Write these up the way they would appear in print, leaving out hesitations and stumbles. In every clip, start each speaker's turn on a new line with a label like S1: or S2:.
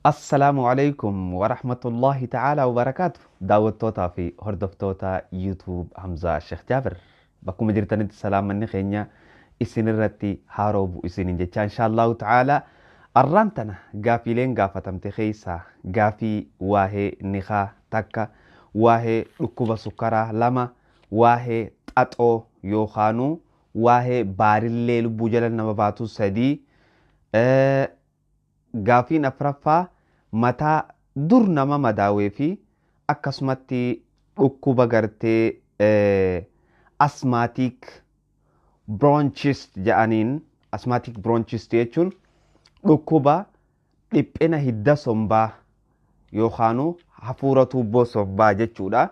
S1: Assalaamu alaikum warahmatullahi ta'ala wabarakaatu. Daawwattootaa fi hordoftoota YouTube Hamzaa Sheekh Jaabir. Bakkuma jirtanitti salaamanni keenya isinirratti haa roobu isiniin jecha inshaallahu ta'ala. Arraan tana gaafiileen gaafatamte keessaa gaafii waa'ee nikaa takka, waa'ee dhukkuba sukkaraa lama, waa'ee xaxoo yookaanuu waa'ee baarillee lubbuu jala nama baatu sadii, gaafiin afraffaa mataa dur nama madaawee fi akkasumatti dhukkuba gartee asthmatic bronchitis jedhaniin. Asthmatic bronchitis jechuun dhukkuba dhiphina hidda sombaa yookaanuu hafuura tuubboo sombaa jechuudha.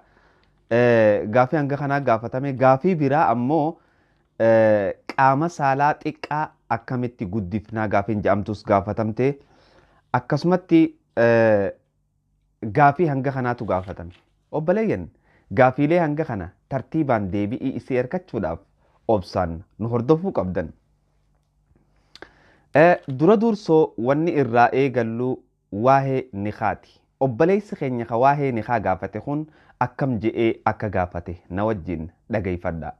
S1: Gaafii hanga kanaa gaafatame. Gaafii biraa ammoo qaama saalaa xiqqaa akkamitti guddifnaa gaafiin jedhamtus gaafatamte. Akkasumatti gaafii hanga kanaatu gaafatame. Obboleeyyan, gaafiilee hanga kana tartiibaan deebi'ii isii argachuudhaaf obsaan nu hordofuu qabdan. Dura dursoo wanni irraa eegallu waa'ee nikaati. Obboleessi keenya ka waa'ee nikaa gaafate kun akkam je'ee akka gaafate na wajjin dhageeffadhaa.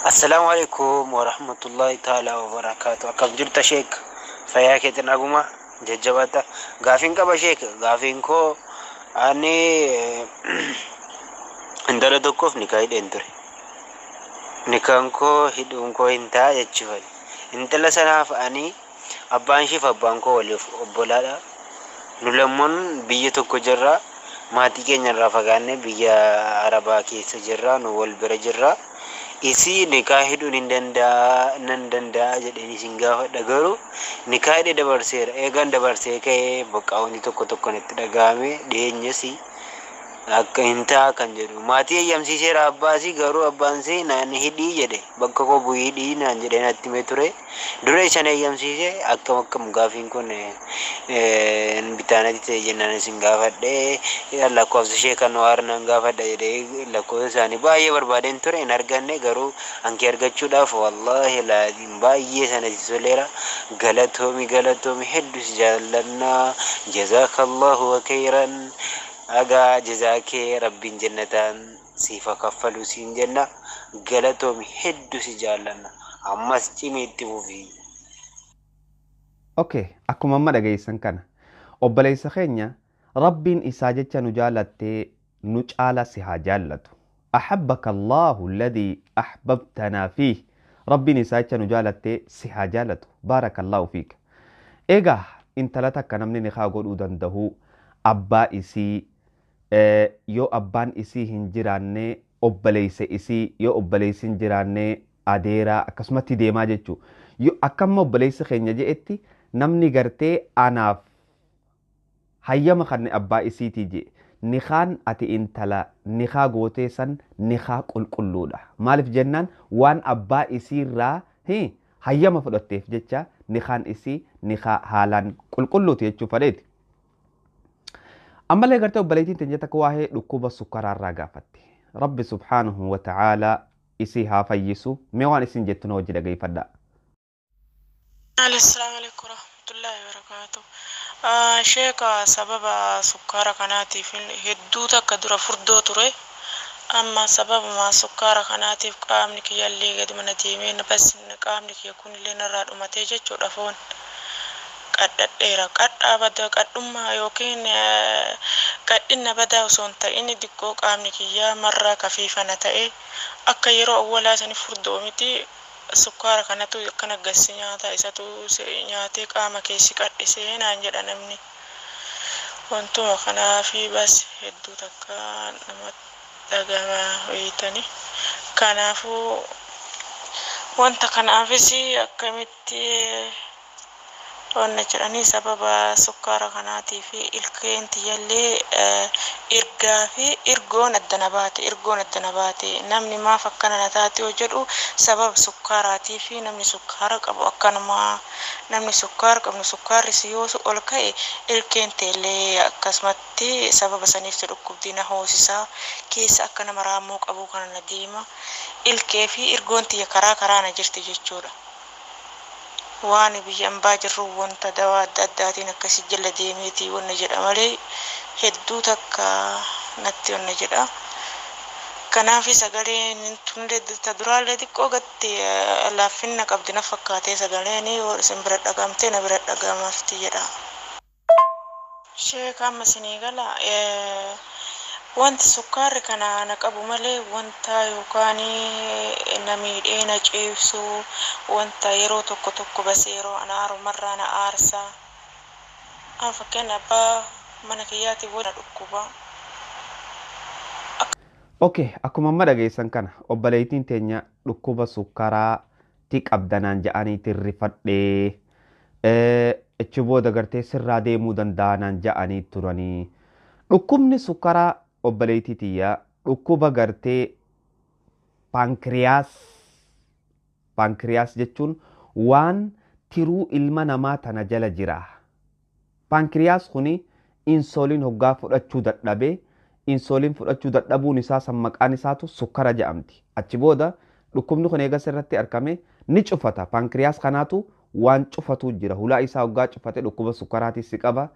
S2: Assalaamu alaikum warahmatullahi ta'ala wabarakaatu. Akkam jirta sheek? Fayyaa keetiin naguma jajjabaata. Gaafiin qaba sheek. Gaafiin koo ani intala tokkoof nikaa hidheen ture. Nikaan koo hidhuun koo hin ta'a jechuudha. Intala sanaaf ani abbaan isheef abbaan koo waliif obbolaadha. Nu lamman biyya tokko jirra. Maatii keenya irraa fagaannee biyya Arabaa keessa jirra. Nu wal bira jirra. Isii nikaa hidhuun hin danda'a nan danda'a jedheen isin gaafadha, garuu nikaa hidhee dabarseera. Eegaan dabarsee ka'ee bakka wanti tokko tokko natti dhaga'ame dhiyeenyas akka hin ta'a kan jedhu. Maatii eeyyamsiiseera abbaasii, garuu abbaan isii naan hidhii jedhe, bakka koo bu'ii hidhii naan jedhee natti himee ture. Dura isan eeyyamsiise akkam akkam gaafiin kun bitaanatti ta'e jennaan isin gaafadhe. Lakkoofsa ishee kan waar nan gaafadha jedhee lakkoofsa isaanii baay'ee barbaadeen ture, hin arganne. Garuu hankee argachuudhaaf wallaahi laaziim baay'ee sanatti toleera. Galatoomi, galatoomi, hedduu si jaallannaa. Jazaakallahu wa khayran. Agaa jazaa kee rabbiin jannataan siif haa kaffalu siin jenna. Galatoomi, hedduu si jaallanna, ammas cimii itti fufii.
S1: Okay, akkuma amma dhageessan kana obboleessa keenya Rabbiin isaa jecha nu jaalattee nu caala si haa jaallatu. Ahabbaka Allahu alladhi ahbabtanaa fiih. Rabbiin isaa jecha nu jaalattee si haa jaallatu. Baarakallahu fiik. Egaa intala takka namni nikaa godhuu danda'u abbaa isii, yoo abbaan isii hin jiraanne obboleessa isii, yoo obboleessi hin jiraanne adeeraa, akkasumatti deemaa jechuudha. Yoo akkamma obboleessi keenya je'etti namni gartee anaaf hayyama kan abbaa isiitii je, nikaan ati intala nikaa gootee san nikaa qulqulluudha. Maaliif jennaan waan abbaa isiirraa hayyama fudhatteef jecha nikaan isii nikaa haalaan qulqulluuti jechuu fadheeti. Ammallee gartee obboleettiin teenya takka waa'ee dhukkuba sukkaraarraa gaafatte. Rabbi subhaanahu wa ta'aalaa isii haa fayyisu. Mee waan isin jettu na wajji dhageeffadhaa.
S3: Assalaamu alaikum warahmatullahi wabarakatuh. Sheeka, sababa sukkaara kanaatiif hedduu takka dura furdoo ture. Amma sababuma sukkaara kanaatiif qaamni kiyyallee gadi mana deemee bas qaamni kiyya kunillee narraa dhumatee jechuudha, foon qadhadheera. Qadhaa bada qadhummaa yookiin qadhinna badaa osoo hin ta'in diqqoo qaamni kiyyaa marraa kafiifana ta'e, akka yeroo awwalaa sani furdoo miti. Sukkaara kanatu akkana gassi nyaata isatu nyaatee qaama keessi qadhisee naan jedha namni. Wantuma kanaafi bas hedduu takka nama dhagama beeytani. Kanaafuu wanta kanaafis akkamitti wanna jedhanii sababa sukkaara kanaatii fi ilkeen tiyyallee irgaa fi irgoon addana baate, irgoon addana baate. Namni maaf akkana na taate yoo jedhu sababa sukkaaraatii fi namni sukkaara qabu akkanuma, namni sukkaara qabnu sukkaarri si yoo ol ka'e ilkeen teellee akkasumatti sababa saniif si dhukkubdii, na hoosisaa keessa akka nama raammoo qabuu kana na deema. Ilkee fi irgoon tiyya karaa karaa na jirti jechuudha. Waan biyya ambaa jirru wanta dawaa adda addaatiin akkasii jala deemeeti wanna jedha malee hedduu takka natti wanna jedha. Kanaaf sagaleen tunillee ta duraallee xiqqoo gatti laaffinna qabdi na fakkaatee sagaleen yoo isin bira dhagamte na bira dhagamaafti jedha. Sheeka amma isinii gala wanti sukkaarri kana na qabu malee wanta yookaan na miidhee na ciibsu wanta yeroo tokko tokko basee yeroo ana aarumarraa na aarsa. An fakkeenya abbaa mana kiyyaatiin wal na dhukkuba.
S1: Okay, akkuma amma dhageessan kana obboleettiin teenya dhukkuba sukkaraatti qabdanaan ja'aniitiin rifadhee achi booda gartee sirraa deemuu danda'anaan ja'anii turanii. Dhukkubni sukkaraa obboleettii tiyyaa dhukkuba gartee paankiriyaas paankiriyaas jechuun waan tiruu ilma namaa tana jala jira. Paankiriyaas kuni insooliin hoggaa fudhachuu dadhabee insooliin fudhachuu dadhabuun isaa san maqaan isaatu sukkara jedhamti. Achi booda dhukkubni kun eegas irratti argame ni cufata. Paankiriyaas kanaatu waan cufatu jira. Hulaa isaa hoggaa cufate dhukkuba sukkaraatis si qaba.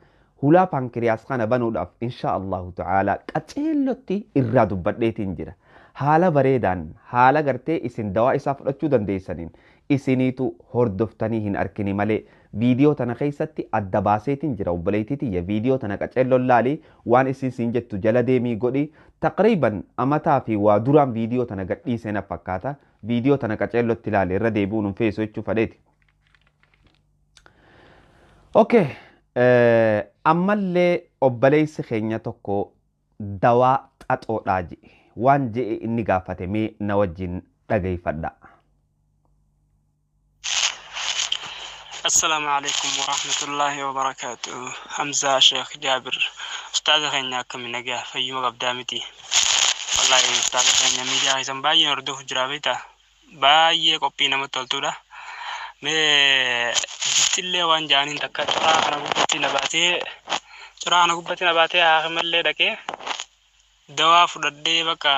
S1: Hulaa paankiriyaas kana banuudhaaf insha Allahu ta'ala qaceellotti irraa dubbadheetiin jira. Haala bareedaan haala gartee isin dawaa isaa fudhachuu dandeessaniin isiniitu hordoftanii hin arkini malee viidiyoo tana keessatti adda baaseetiin jira obboleettii tiyya viidiyoo tana qaceelloon laalii waan isin siin jettu jala deemii godhi taqriiban amataa fi waa duraan viidiyoo tana gadhiisee na fakkaata viidiyoo tana qaceellotti ilaali irra deebi'uun hin feesu jechuu fadheeti. Okay, ammallee obboleessi keenya tokko dawaa xaxoodhaa jedhe waan je'e inni gaafate mee na wajjin dhageeffadha.
S4: السلام عليكم ورحمة الله وبركاته. حمزة شيخ جابر أستاذ خينا كم نجاه في يوم قدامتي والله أستاذ خينا ميجا هيسم باي نردوه جرابيتا باي كوبينا متولتودا مي جتلي وان جانين تكا ترى أنا قبتي نباتي ترى أنا قبتي نباتي آخر اللي دكي دوا فردي بكا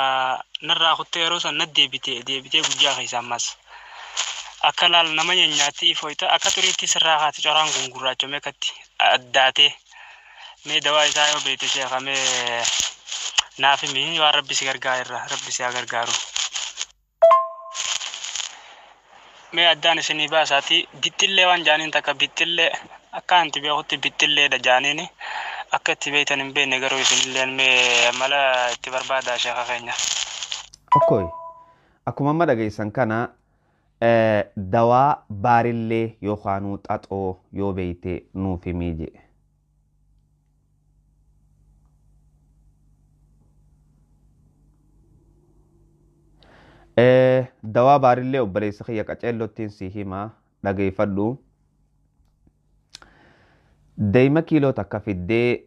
S4: نرى خطيرو سند ديبتي ديبتي بجا هيسم مس akka laal nama nyaatti ifoyta akka turiitti sirraa haati coraan kun gurraachomee akkatti addaatee mee dawaa isaa yoo beekte sheekamee naaf himi waan rabbi si gargaara rabbi si haa gargaaru. Mee addaan isinii baasaati bittillee waan jaaniin takka bittillee akka anti beekutti bitilleedha jaaniini akka itti beektan hin beekne garuu isinilleen mee mala itti barbaadaa sheeka keenya.
S1: Okkoi, akkuma amma dhageessan kana dawaa baarillee yookaanuu xaxoo yoo beeyte nuuf himii jedhe. Dawaa baarillee obboleessa kiyya qaceellottiin si himaa dhageeffadhu. Deema kiiloo takka fiddee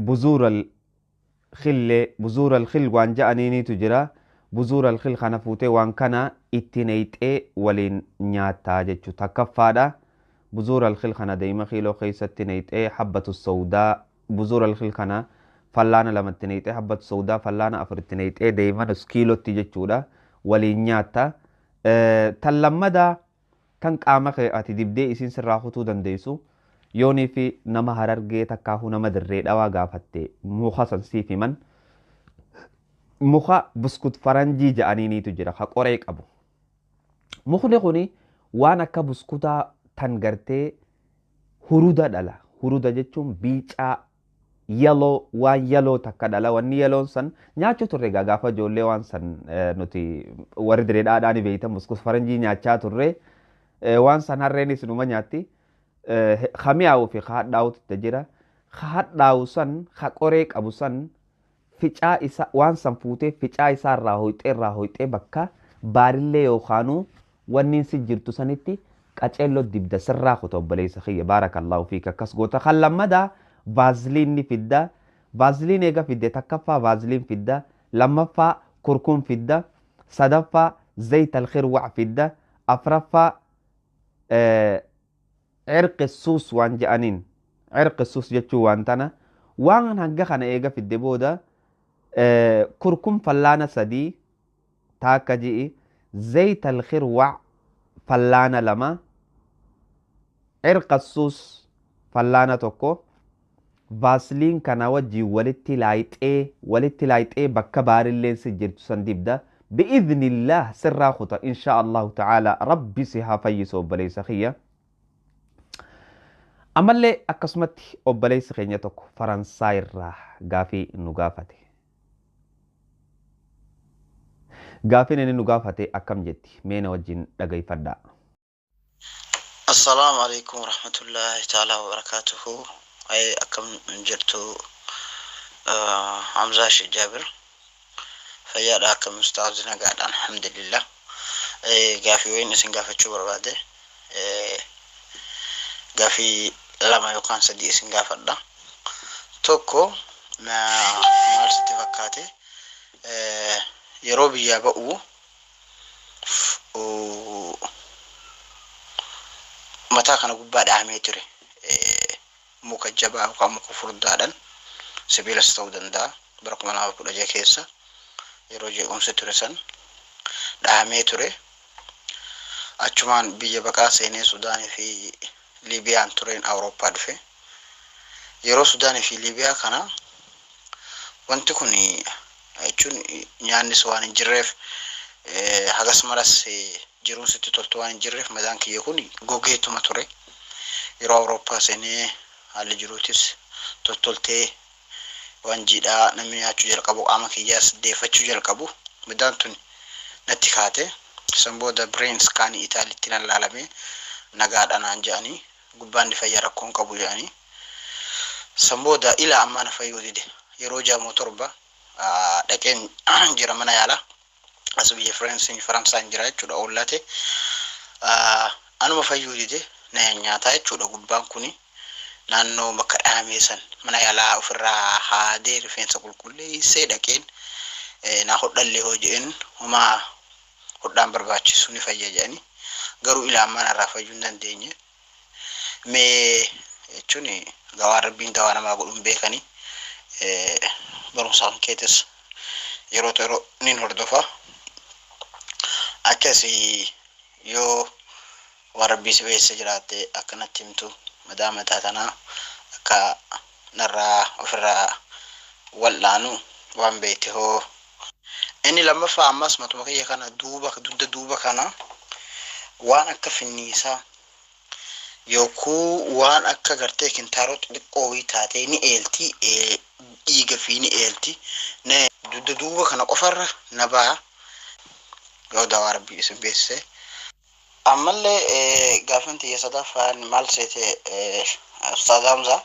S1: buzuural khillee buzuural khil waan ja'aniinitu jira. Buzuural khil kana fuutee waan kana itti neyxee waliin nyaattaa jechuu takkaffaadha. Buzuural khil kana deema kiiloo keessatti neyxee habbatu sawdaa buzuural khil kana fallaana lamatti neyxee habbatu sawdaa fallaana afuritti neyxee deema nus kiilootti jechuudha waliin nyaatta. Tan lammadaa tan qaama kee ati dibdee isin sirraa kutuu dandeessu. Yoonii fi nama harargee takkaahuu nama dirree dhawaa gaafatte muka san siif himan. Muka buskut faranjii ja'aniiniitu jira ka qoree qabu. Mukni kuni waan akka buskutaa tan gartee huruda dhala. Huruda jechuun biicaa yaloo waan yaloo takka dhala. Wanni yaloon san nyaachuu turre gaafa ijoollee waan san nuti warri dirree dhaadhaan beeytan buskut faranjii nyaachaa turre waan san harreenis numa nyaatti. Ka mi'aawuu fi ka hadhaa'utu jira. Ka hadhaa'u san ka qoree qabu san ficaa isa waan san fuutee ficaa isaa irraa hoyxee irraa hoyxee bakka baarillee yookaanuu wanni si jirtu sanitti qaceelloo dibda sirraa kuta obboleessa kiyya baarakallaahu fiika akkas goota. Kan lammadaa vaaziliin ni fidda. Vaaziliin eega fidde takkaffaa vaaziliin fidda. Lammaffaa kurkuun fidda. Sadaffaa zayita alkhirwac fidda. Afraffaa cirqi suus waan je'aniin cirqi suus jechuun waan tana waan hanga kana eega fidde booda kurkum fallaana sadii taakka ji'i zayita alkhirwac fallaana lama Cirqassuus fallaana tokko vaasliin kana wajjiin walitti laayixee bakka baarilleen si jirtu san dibda. Bi'idhnillaah sirraa kuta, insha Allahu ta'ala. Rabbi si haa fayyisu, obboleessa kiyya. Ammallee akkasumatti obboleessi keenya tokko Faransaay irraa gaafii nu gaafate. Gaafiin inni nu gaafate akkam jetti? Meena wajjin dhaggeeffadhaa.
S5: Assalaamu alaikum warahmatullahi ta'ala wabarakatuhu. Ay, akkam jirtu Hamzaa Sheekh Jaabir? Fayyaadha? Akkam ustaazi? Nagaadha, alhamdulillah. Gaafii wayin isin gaafachuu barbaade, gaafii lama yookaan sadii isin gaafadha. Tokko, maal sitti fakkaate, yeroo biyyaa ba'u mataa kana gubbaa dhahamee ture muka jabaa yookaan muka furdaadhaan, sibiilas ta'uu danda'a. Bara 2016 keessa yeroo jeequmsi ture san dhahamee ture. Achumaan biyya baqaa seenee Sudaanii fi Liibiyaan tureen Awurooppaa dhufe. Yeroo Sudaanii fi Liibiyaa kana wanti kun jechuun nyaannis waan hin jirreef, hagas maras jiruun sitti toltu waan hin jirreef, madaan kiyya kun gogeetuma ture. Yeroo Awurooppaa seenee haalli jiruutis tottoltee, waan jiidhaa namni nyaachuu jalqabu, qaama kiyyaas deeffachuu jalqabu, madaan tun natti kaate. San booda brain scan Itaalitti nan laalame. Nagaadha naan jedhanii, gubbaan fayyaa rakkoon qabu jedhanii. San booda ila ammaa na fayyuu dide. Yeroo 6 moo 7 dhaqeen jira mana yaalaa. As biyya Faransaan jira jechuudha oollate. Anuma fayyuu dide, na nyaataa jechuudha gubbaan kuni. Naannoo bakka dhahamee san mana yaalaa ofirraa haadee, rifeensa qulqulleessee dhaqeen, naa hodhallee hoo jedheen, homaa hodhaan barbaachisu, ni fayya jedhanii, garuu ila ammaa narraa fayyuu hin dandeenye. Mee jechuun gawaan Rabbiin dawaa namaa godhuun beekanii, barumsaan keetis yeroo yeroo nin hordofa. Akkasii yoo waan Rabbii si beeksise jiraatte akkanatti himtu, madaa mataa tanaa akka narraa ofirraa wal'aanu waan beekte hoo. Inni lammaffaa ammas matuma kiyya kana duuba, dugda duuba kana waan akka finniisaa yookuu waan akka gartee kintaaroo xixiqqoo wayii taatee ni eelti, dhiiga fi ni eelti. Dugda duuba kana qofarra na baha, yoo dawaa Rabbii isin beeksise. Ammallee gaafin tiyya sadaffaan maal seete, Ustaaz Hamzaa?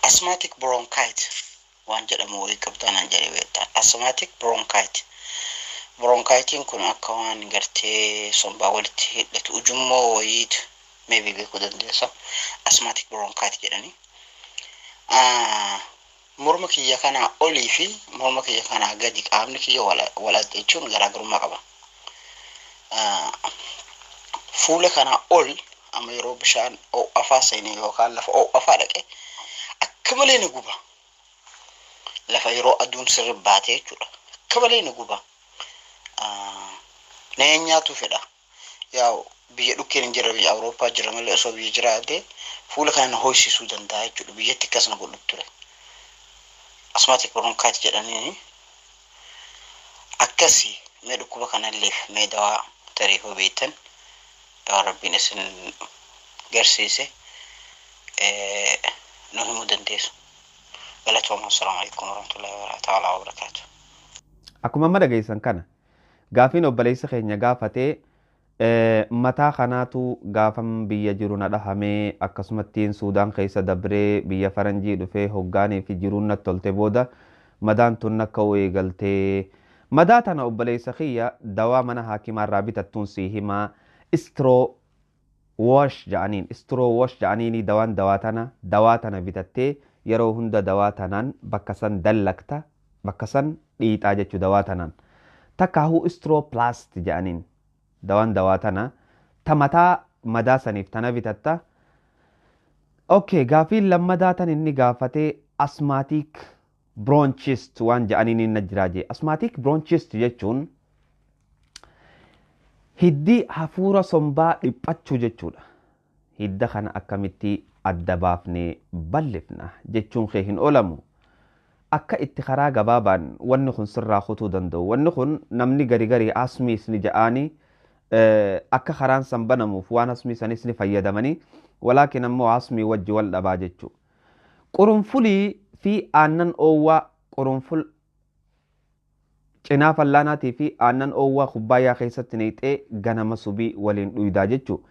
S5: Asthmatic bronchitis waan jedhamu wayii qabdaa naan jedhe beektaa. Asthmatic bronchitis. Bronchitiin kun akka waan gartee sombaa walitti hidhatu, ujummoo wayiitu, maybe beekuu dandeessa. Asthmatic bronchitis jedhanii. Morma kiyya kanaa olii fi morma kiyya kanaa gadi qaamni kiyya wal jechuun garaagarummaa qaba. Fuula kanaa ol amma yeroo bishaan ho'afaa seene yookaan lafa ho'afaa dhaqe akka malee ni guba. Lafa yeroo aduun sirri baate jechuudha. Akka malee ni guba. Na nyaatu fedha. Yaa, biyya dhukkeen hin jirre, biyya Awurooppaa jira malee, osoo biyya jiraate fuula kana na ho'isisuu danda'a jechuudha. Biyyatti akkas na godhu ture. Asthmatic bronchitis jedhanii akkasi. Mee dhukkuba kanalleef mee dawaa tarii hoo beektan, dawaa Rabbiin isin garsiise nu himuu dandeessu. Galatooma. Assalaamu alaikum warahmatullahi ta'ala wabarakaatu.
S1: Akkuma amma dhageessan kana, gaafiin obboleessa keenya gaafatee mataa kanaatu gaafan biyya jiru na dhahamee, akkasumattiin Suudaan keessa dabree biyya faranjii dhufee hoggaanii fi jiruun natti tolte booda madaan tun akka eegaltee. Madaa tana, obboleessa kiyya, dawaa mana haakimaa irraa bitattuun sii himaa. Straw wash ja'aniin, straw wash ja'aniini dawaan dawaa tana. Dawaa tana bitattee yeroo hunda dawaa tanaan bakka san dallakta, bakka san dhiixaa jechuu. Dawaa tanaan takkaahuu straw plast ja'aniin dawaan dawaa tana ta mataa madaa saniif tana bitatta. Okay, gaafiin lammadaa tan inni gaafatee asthmatic bronchitis waan ja'aniin inni jiraa jee. Asthmatic bronchitis jechuun Hiddi hafuura sombaa dhiphachuu jechuudha. Hidda kana akkamitti adda baafnee bal'ifna jechuun kee hin oolamu. Akka itti karaa gabaabaan wanni kun sirraa kutuu danda'u. Wanni kun namni gari gari asmiis ni ja'aanii akka karaan san banamuuf waan asmii sanis ni fayyadamanii walaakin ammoo asmii wajji wal dhabaa jechuudha. Qurunfulii fi aannan oowwaa qurunful cinaa fallaanaatii fi aannan oowwaa kubbaayyaa keessatti neexee ganama subii waliin dhuydaa jechuudha.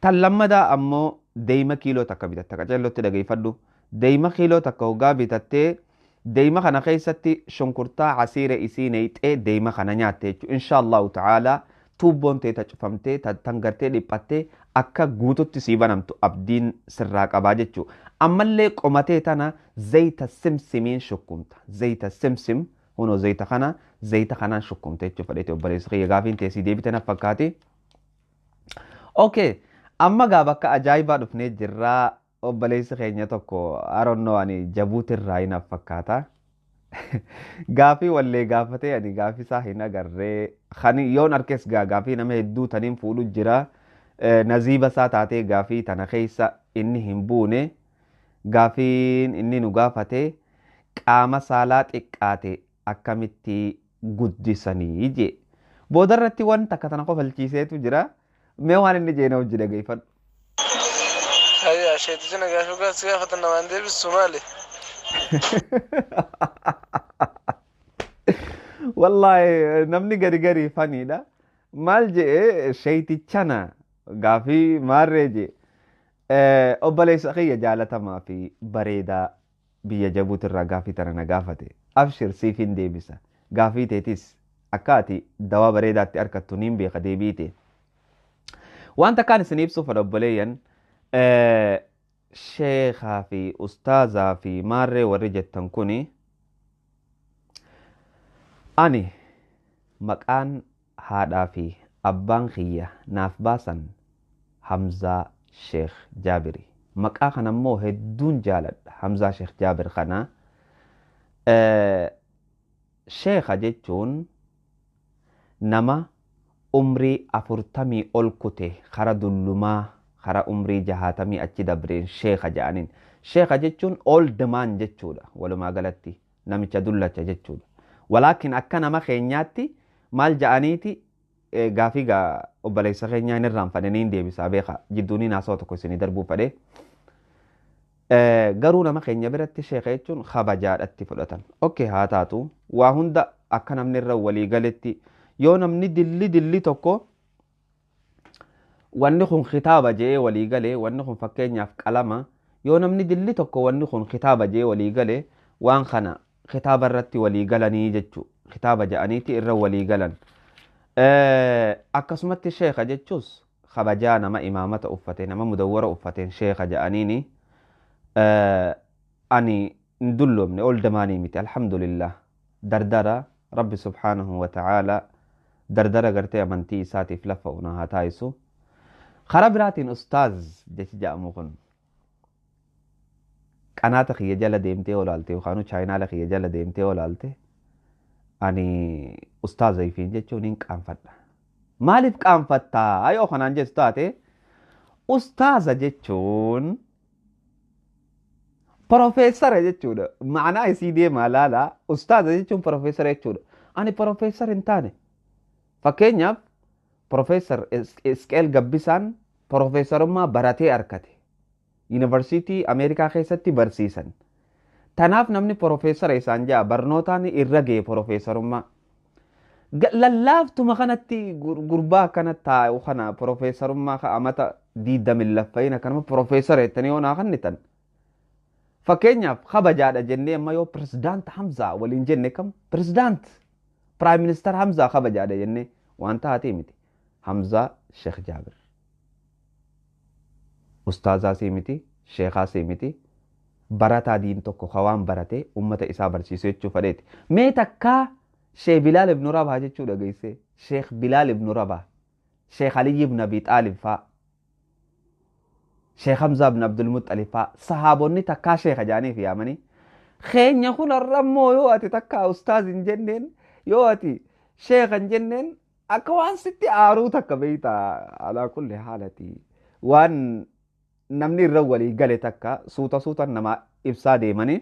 S1: Tan lammadaa ammoo deema kiiloo takka bitatta qaceellotti dhageeffadhu. Deema kiiloo takka hoggaa bitattee deema kana keessatti shunkurtaa asiira isii neexee deema kana nyaatte jechuudha. Inshaallahu ta'aalaa tuubboon ta'e cufamtee tangartee dhiphattee akka guututti sii banamtu abdiin sirraa qabaa jechuudha. Ammallee qomatee tana zayita simsimiin shukkumta. Zayita simsim hunoo zayita kana zayita kanaan shukkumta jechuudha fadheete obboleessa kiyya gaafiin teessii deebite na fakkaati. Okay. Amma gaa bakka ajaa'ibaa dhufnee jirraa obboleessi keenya tokko aronnoo ani Jabuutirraa hin fakkaata. Gaafii wallee gaafatee ani gaafii isaa hin agarree kan yoon arkees gaa gaafii nama hedduu taniin fuudhu jira. Naziiba isaa taatee gaafii tana keessa inni hin buune gaafiin inni nu gaafate qaama saalaa xiqqaate akkamitti guddisanii jee. Boodarratti wanta akka tana kofalchiiseetu jira. Mee waan inni jeena hojii dhageeffadhu.
S6: Ayyaa isheetu gaafii gaafii gaafatan namaan deebisu maali?
S1: Wallaahi namni gari gari faniidha. Maal jee sheetichana gaafii maarree jee obboleessa kiyya jaalatamaa fi bareedaa biyya Jabuutirraa gaafii tana na gaafate. Abshir siif hin deebisa. Gaafii teetis akka ati dawaa bareedaatti argattu niin beeka deebiite. Wanta kaan isin ibsuuf obboleeyyan sheekaa fi ustaazaa fi maarree warri jettan kuni ani maqaan haadhaa fi abbaan kiyya naaf baasan Hamzaa Sheekh Jaabiri. Maqaa kana immoo hedduun jaaladha. Hamzaa Sheekh Jaabir kana. Sheekha jechuun nama umrii 40 ol kute kara dullumaa kara umrii 60 achi dabreen sheekha jedhaniin. Sheekha jechuun old man jechuudha walumaa galatti namicha dullacha jechuudha. Walaakin akka nama keenyaatti maal jedhaniiti gaafii gaa obboleessa keenyaa hin irraanfadhe niin deebisaa beeka jidduun haasawaa tokko isinii darbuu fadhe. Garuu nama keenya biratti sheekha jechuun kabajaadhatti fudhatan. Okay haa taatu waa hunda akka namni irra walii galetti yoo namni dilli dilli tokko wanni kun kitaaba jee walii galee wanni kun fakkeenyaaf qalama yoo namni dilli tokko wanni kun kitaaba jee walii galee waan kana kitaaba irratti walii galanii jechuu kitaaba jedhaniiti irra walii galan. Akkasumatti sheekha jechuus kabajaa nama imaamata uffate nama mudawwara uffateen sheekha jedhaniini ani hin dulloomne ol damaanii miti alhamdulillah dardara rabbi subhaanahu wa ta'aala dardara gartee amantii isaatiif lafa una haa taayisu. Karaa biraatiin ustaaz jechi jedhamu kun qanaata kiyya jala deemtee olaalte yookaan chaayinaala kiyya jala deemtee olaalte ani ustaaza ifiin jechuun hin qaanfadha. Maaliif qaanfattaa yoo kanaan jettu taate ustaaza jechuun profeesara jechuudha. Ma'anaa isii deemaa laalaa ustaaza jechuun profeesara jechuudha. Ani profeesara hin taane. Fakkeenyaaf Profeesar Isqeel Gabbisaan profeesarummaa baratee argate. Yuunivarsiitii Ameerikaa keessatti barsiisan. Tanaaf namni profeesara isaan ja'a barnootaan irra ga'e profeesarummaa. Lallaaftuma kanatti gurbaa akkana taa'u kana profeesarummaa amata 22 akkanuma profeesara jettanii yoo naa kennitan. Fakkeenyaaf kabajaadha jennee amma yoo pirezidaant Hamzaa waliin jenne kam pirezidaant Piraayim Ministeer Hamzaa kabajaadha jennee waan taatee miti. Hamzaa Sheekh Jaabir. Ustaazaa sii miti, sheekaa sii miti, barataa diin tokko ka waan baratee uummata isaa barsiisu jechuu fedheeti. Mee takkaa Sheekh Bilaal ibn Rabaa jechuu dhageessee Sheekh Bilaal ibn Rabaa, Sheekh Aliyyi ibn Abi Xaalib faa, Sheekh Hamzaa ibn Abdul Muxalib faa sahaabonni takkaa sheekha jaaniif yaamanii keenya kun har'a immoo yoo ati takkaa ustaaz hin jenneen yoo ati sheekha hin jenneen Akka waan sitti aaruu takka beeyta. Alaa kulli haalati waan namni irra walii gale takka suuta suutan nama ibsaa deemanii.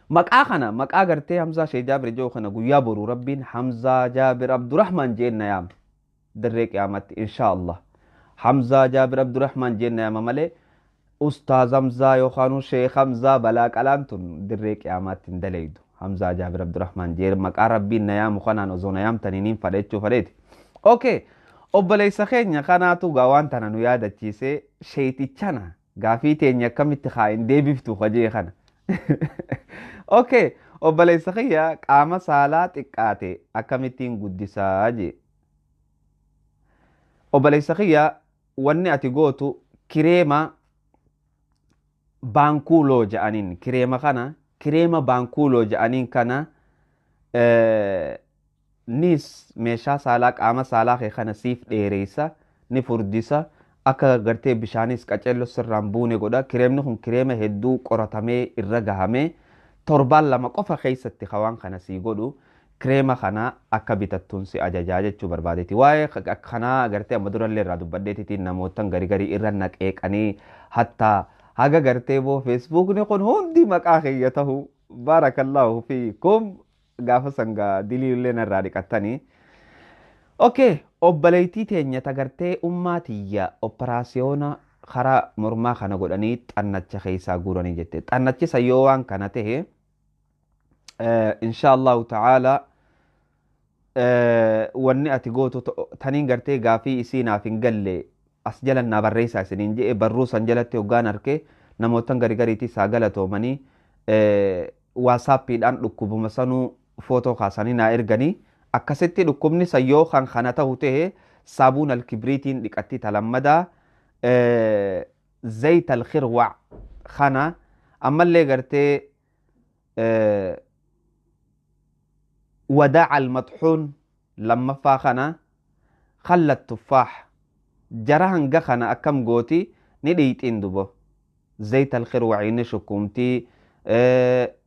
S1: Maqaa kana, maqaa gartee Hamzaa Sheekh Jaabir jedhu kana, guyyaa boruu Rabbiin Hamzaa Jaabir Abdurrahman jeenna yaama dirree qiyaamatti insha Allah. Hamzaa Jaabir Abdurrahman jeenna yaama malee Ustaaz Hamzaa yookaan Sheekh Hamzaa balaa qalaan tun dirree qiyaamaatti hin dalaydu. Hamzaa Jaabir Abdurrahman jee maqaa Rabbiin na yaamu kanaan osoo na yaamtanii niin fadha jechuu fadheeti. Okay, obboleessa keenya kanaatu gaa waan tana nu yaadachiisee sheetichana gaafii teenya akkamitti haa hin deebiftu hojii kana. Okay, obboleessa kiyya, qaama saalaa xiqqaate akkamittiin guddisaa jee. Obboleessa kiyya, wanni ati gootu kireema baankuuloo jedhaniin, kireema kana, kireema baankuuloo jedhaniin kana nis meeshaa saalaa, qaama saalaa kee kana siif dheereessa, ni furdisa, akka gartee bishaanis qaceelloo sirraan buune godha. Kireemni kun kireema hedduu qoratamee irra gahamee torbaan 2 qofa keessatti hawaan kana sii godhu. Kireema kana akka bitattuun si ajajaa jechuu barbaadeeti. Waa'ee kanaa gartee amma durallee irraa dubbadheetitiin namootan garii garii irra naqeeqanii hattaa haga gartee boo Feesbuukni kun hundi maqaa kiyya tahu, baarakallaahu fiikum, gaafa sangaa diliillee narraa dhiqattanii. Okay, obboleettii teenya tagartee ummaa tiyya operaasiyoona karaa mormaa kana godhanii xannacha keessaa guuranii jette. Xannachi san yoo waan kana tahe, insha Allahu ta'ala, wanni ati gootu taniin gartee gaafii isii naaf hin galle as jalan naa barreessaa isiniin jedhe. Barruu san jalatti hoggaan arke namootan gari gariitii isaa galatoomanii WhatsAppiidhaan dhukkubuma sanuu footoo kaasanii naa erganii. Akkasitti dhukkubni san yoo kan kana ta'u ta'e, saabuun alkibriitiin dhiqatti. Talammadaa zayit alkhirwac kana ammallee gartee وداع المطحون lammaffaa kana, khalla tuffaax, jara hanga kana akkam gooti? Ni dhiixiin dubo zayit alkhirwaci ni shukumtii,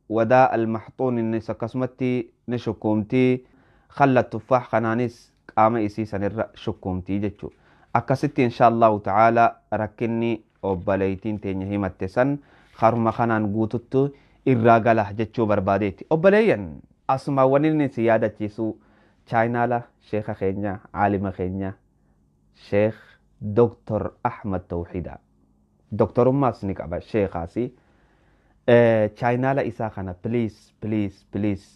S1: wadaa almaxuun innis akkasumatti ni shukumtii, khalla tuffaax kanaanis qaama isii sanirra shukumtii jechuu. Akkasitti insha Allahu ta'ala rakkinni obboleeytiin teenya himatte san haruma kanaan guututtu irraa gala jechuu barbaadeeti. Obboleeyyan, asuma wanni inni si yaadachiisu chaayinaala sheeka keenya, caalima keenya, Sheekh Doktor Ahmad Tawxiida, doktorummaas ni qaba, sheekaasi, chaayinaala isaa kana please, please, please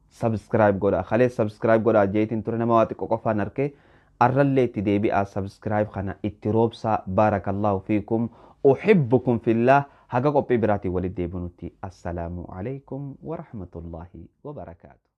S1: subscribe godha. Kalee subscribe godha jeetiin ture, nama waa xiqqoo qofaan arke. Arrallee itti deebi'aa, subscribe kana itti roobsaa. Baarakallaahu fiikum, uxibbukum fillah. Haga qophii biraatiin walitti deebinutti, assalaamu alaykum warahmatullaahi wabarakaatu.